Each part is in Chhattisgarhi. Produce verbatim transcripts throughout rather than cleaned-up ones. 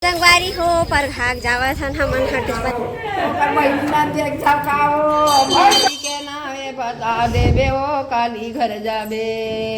संगवारी हो, परघाक जावत हन हमन ह टिप्पन। ओकर बहिनी ला देख झकाओ, मौसी के नावे बता देबे, ओ काली घर जाबे।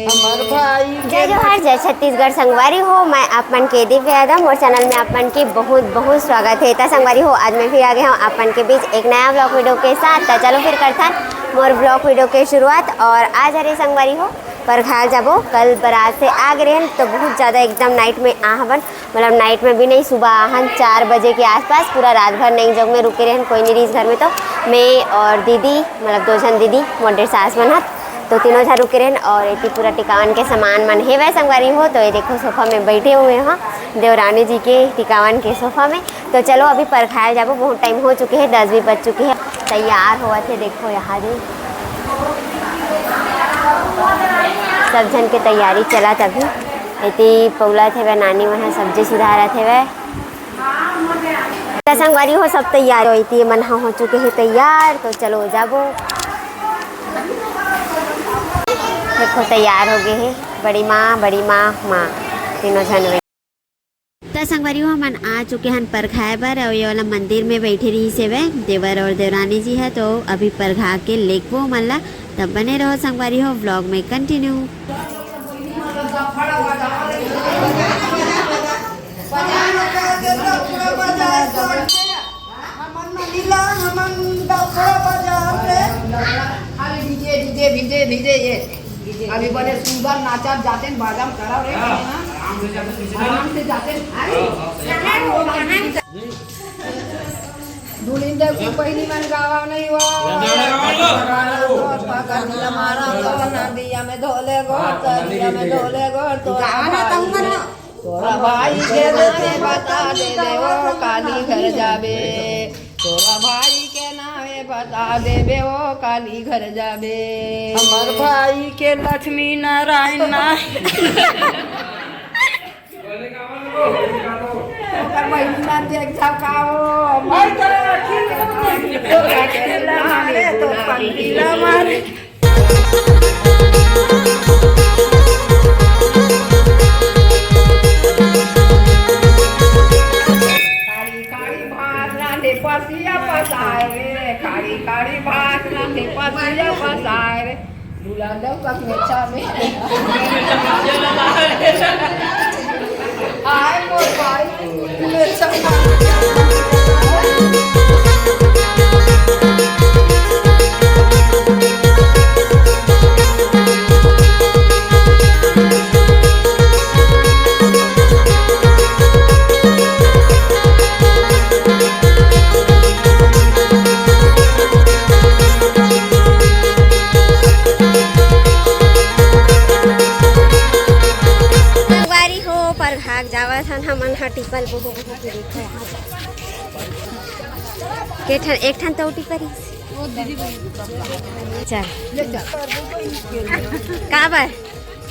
हमर भाई के जय जोहार, जय छत्तीसगढ़। संगवारी हो, मैं आप मन के दिव्या यादव, मोर चैनल में आप मन के बहुत बहुत स्वागत है। त संगवारी हो, आज मैं फिर आ गया हूँ आप मन के बीच एक नया ब्लॉग वीडियो के साथ। त चलो फिर करथन मोर ब्लॉग वीडियो के शुरुआत। और आज हरे संगवारी हो, परघाक जाबो। कल बारात से आ गए रहन, तो बहुत ज़्यादा एकदम नाइट में आ हवन, मतलब नाइट में भी नहीं, सुबह आहन चार बजे के आसपास। पूरा रात भर नैंग जग में रुके रहन, कोई नहीं रहिस घर में। तो मैं और दीदी, मतलब दो झन दीदी, मोर डेढ़ सास मन हत, तो तीनों झन रुके रहन। और एती पूरा टिकावन के सामान मन हेवय संगवारी हो। तो ये देखो, सोफा में बैठे हुए हैं देवरानी जी के टिकावन के सोफा में। तो चलो, अभी परघाय जाबो, बहुत टाइम हो चुके हैं, दस भी बज चुके हैं। तैयार होवत हे, देखो यहाँ दे सब झन के तैयारी चलत अभी। एती पौलत हेवय, नानी मन ह सब्जी सुधारत हेवय। त संगवारी हो, सब तैयार हो, एती मन ह हो चुके हे तैयार। तो चलो जाबो। देखो, तैयार हो गए हे बड़ी माँ, बड़ी माँ, माँ, तीनों झन। त संगवारी हो, हमन आ चुके हन परघाय बर, अउ ये वाला मंदिर में बैठे रहिस हेवय देवर और देवरानी जी ह। तो अभी परघा के लेगबो ओमन ला, तब बने रहो संगवारी हो ब्लॉग में कंटिन्यू। हमन नीला, हमन डफरा बजाबे। अरे डीजे, डीजे, डीजे, डीजे, ये। अभी बने सुंदर नाचब, जाते न बाजा में करब रे। हाँ, आराम से जाते, पीछे आराम से जाते। अरे, कहाँ हो, कहाँ? दुल्हन देव की पहिली मन गावा नहीं हुआ। पकड़ दिया मारा तो नदिया में धोले गो, नदिया में धोले गो, तो गाना तो हम ना। तोरा भाई के नामे बता देबे, ओ काली घर जाबे। तोरा भाई के नामे बता देबे, ओ काली घर जाबे। हमर भाई के लक्ष्मी नारायण ना। ओकर बहिनी ला देख झकाओ, हमर भाई के नामे तो पंखी ला मारे। काली काली भात रांधे पसिया पसाए रे, काली काली भात रांधे पसिया पसाए रे। बुला दो का मेछा में। आए मोर भाई, मेछा में। संगवारी हो, परघाक जावत हन हमन ह टिपल बोहो बोहो के देखो। के ठन, एक ठन तो टिपरी। चल। काबर?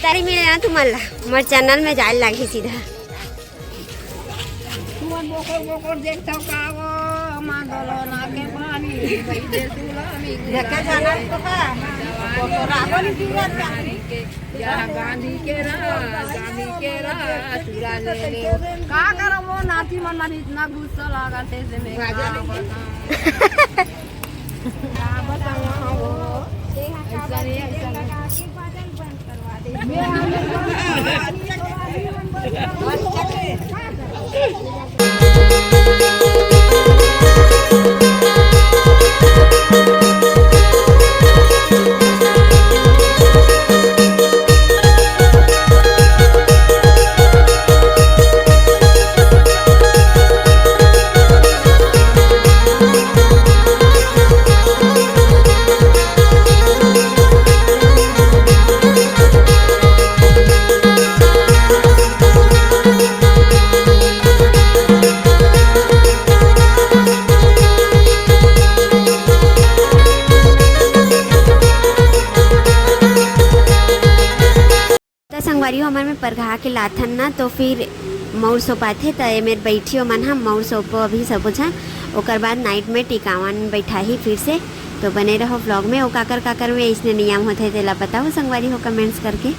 तारी मिले ना तुमन ला। मोर चैनल में जाए लागही सीधा। तुमन बोकर बोकर देखथव का वो, मांगलो ना के पानी, कइसे सुलामी देखे जाना तो का? बोकर आगो नहीं पीवत का? या गांधी के राज, गांधी के राज, चुरा ले ले। का करम वो नाती मन ला इतना गुस्सा लागत हे से मैं का बताऊं? का बताऊं वो? ऐसा नहीं, ऐसा नहीं। त संगवारी हो, हमर में परघा के लाथन ना, तो फिर मउर सोपाथे, त ए मेर बैठी ओमन ह, मउर सोपो अभी सबो झन, ओकर बाद नाइट में टिकावन बैठाही फिर से। तो बने रहो व्लॉग में। अउ काकर काकर में अइसने नियम होथे, तेला बताओ संगवारी हो कमेंट्स करके।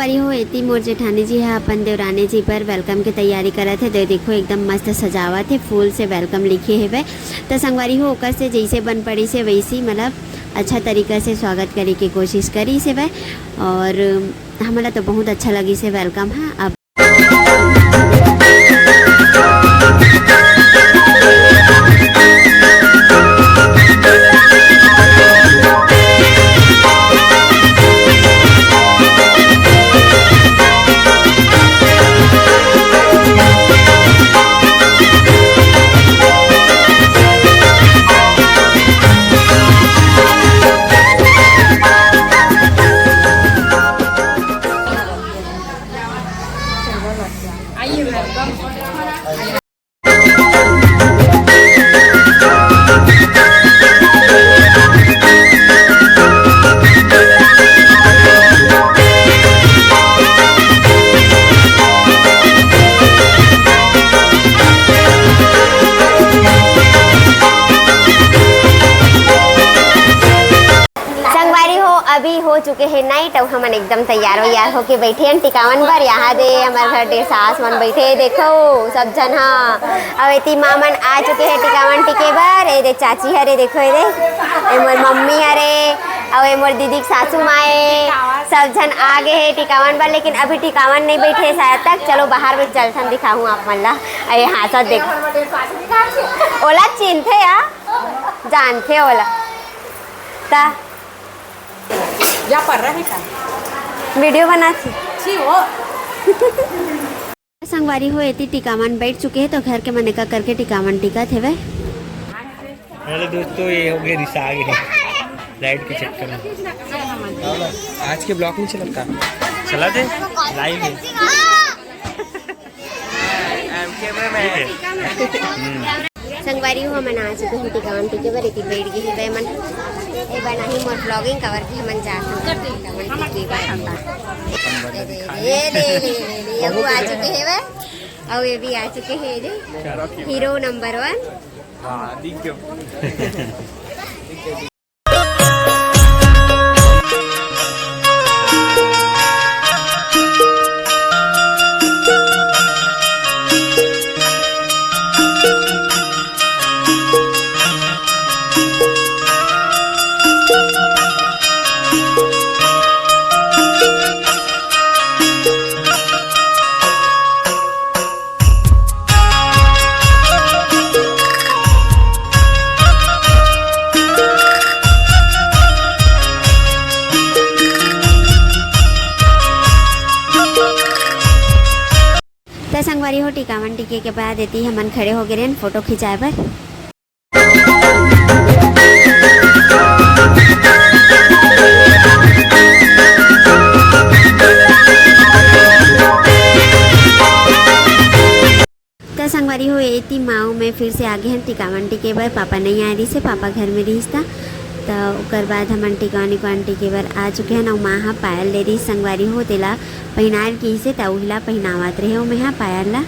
अरे हो, एती मोर जेठानी जी ह अपन देवरानी जी बर welcome के तैयारी करत हे। दे देखो, एकदम मस्त सजावत हे, फूल से welcome लिखे हेवय। त संगवारी हो, ओकर से जइसे बन पड़िस हे वइसी, मतलब, अच्छा तरीका से स्वागत करे के कोशिश करिस हेवय। और हमन ला तो बहुत अच्छा लगिस हे welcome ह। अब संगवारी हो, अभी हो चुके हे night, अउ हमन एकदम तैयार वैयार होके बैठे हन टिकावन बर। यहाँ दे हमर घर दे सास मन बैठे हे, देखो सब झन ह। अउ एती माँ मन आ चुके हे टिकावन टिके बर। ए दे चाची हरे, देखो ए दे, ए मोर मम्मी हरे, अउ ए मोर दीदी के सासू माँ ए, सब झन आ गे हे टिकावन बर। लेकिन अभी टिकावन नहीं बैठे शायद तक। चलो बाहर में चलथन, दिखाहूँ आप मन ला। अरे हाँ, सब देख, ओला चिन्हथे या जानथे ओला। ता जा पर रहे का? वीडियो बनाथे। छी हो। संगवारी हो, एती टिकावन बैठ चुके हे, तो घर के मन एका करके टिकावन टिकत हेवय। हेलो दोस्तों, ये हो गए रिसा आ गए लाइट के चक्कर में। आज के ब्लॉग नहीं चलत का? चला दे, लाइव है। I'm cameraman। संगवारी हो, हमन आ चुके हन टिकावन टिके बर। एती बैठ गे हेवय मन। ए बनाही मोर vlogging कवर के हमन जात हन टिकावन टिके बर। ये ले, ले, ले, ले, ये आ चुके हेवय। अउ ये भी आ चुके हे रे, हीरो नंबर वन। हाँ, दिख गया। त संगवारी हो, टिकावन टिके के बाद एती हमन खड़े हो गे रहेन फोटो खिंचाए बर। त संगवारी हो, एती माँ अउ मैं फिर से आ गे हन टिकावन टिके बर। पापा नइ आए रिहिस हे, पापा घर में रिहिस त। त ओकर बाद हमन टिकावन इकावन टिके बर आ चुके हन। अउ माँ ह पायल ले रिहिस संगवारी हो, तेला पहिनाए ल किहिस हे, त उही ला पहिनावत रेहे अउ मैं ह पायल ला।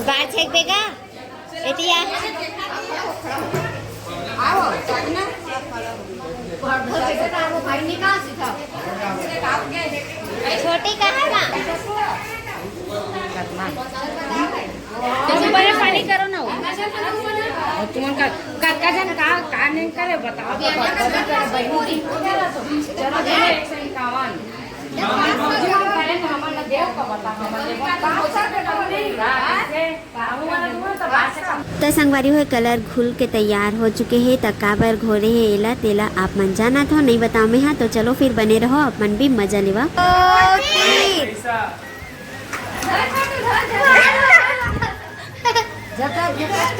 बार छेक बेगा, एतिया। छोटी कहाँ बा? तुम पहले पानी करो ना वो। और तुम उनका, का, का जन का, का नहीं करे बताओ तो। चलो, चलो, एक सौ इक्यावन। त संगवारी हो, कलर घुल के तैयार हो चुके हे। त काबर घोरे हे एला, तेला आप मन जानत हो, नहीं बताओ मैं हा। तो चलो फिर बने रहो, अपन भी मजा लेवा।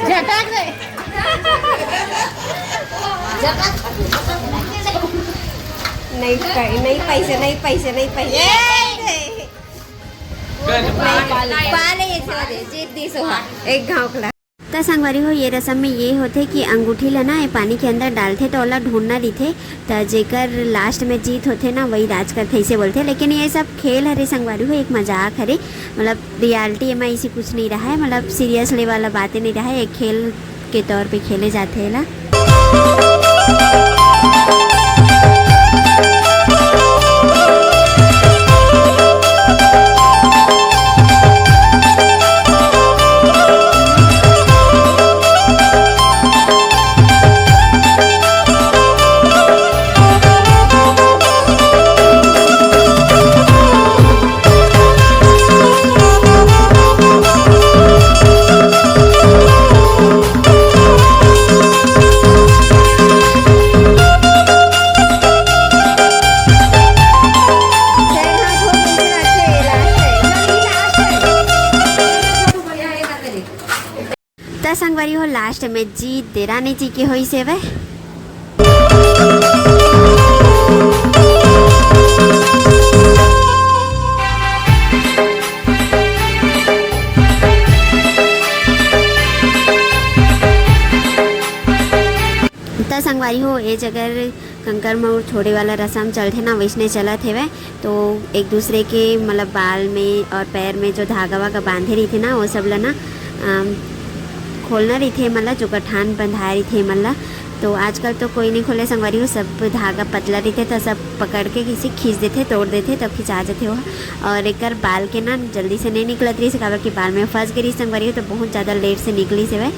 झटक रे। झटक। नहीं, नहीं पैसे, नहीं पैसे, नहीं पैसे। ए, नहीं। पाले ये छोड़े, जीत दी सोहा, एक गाँव खला। त संगवारी हो, ये रसम में ये होथे कि अंगूठी ला ना, ये पानी के अंदर डालथे, त ओला ढूंढना रहिथे। त जेकर लास्ट में जीत होथे ना, वही राज करथे, इसे बोलथे। लेकिन ये सब खेल हरे संगवारी हो, एक मजाक हरे, मतलब रियलिटी एमा ऐसी कुछ नहीं रहा है, मतलब सीरियस ले वाला बातें नहीं रहा है, एक खेल के तौर पे खेले जाते हैं ना। त संगवारी हो, लास्ट में जीत देरानी जी के होइस हेवय। त संगवारी हो, ए जगह कंकर मउर छोड़े वाला रसम चलथे ना, वैसने चलत हेवय। तो एक दूसरे के मतलब बाल में और पैर में जो धागा वागा बांधे रहिथे ना, वो सब ला ना, अम, खोलना रहिथे, मतलब जो गठान बंधाए रहिथे मन ला। तो आजकल तो कोई नहीं खोले संगवारी हो, सब धागा पतला रहिथे, तो सब पकड़ के किसी खींच देथे, तोड़ देथे, तब खिंचा जथे वो। और एकर बाल के ना जल्दी से नहीं निकलत रहिस, काबर कि बाल में फंस गई रहिस संगवारी हो, तो बहुत ज़्यादा लेट से निकलिस हेवय।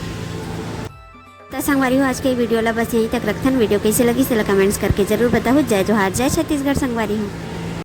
त संगवारी हो, आज के वीडियो ला बस यहीं तक रखथन। वीडियो कैसे लगिस, तेला कमेंट्स करके जरूर बताहू। जय जोहार, जय छत्तीसगढ़ संगवारी हो।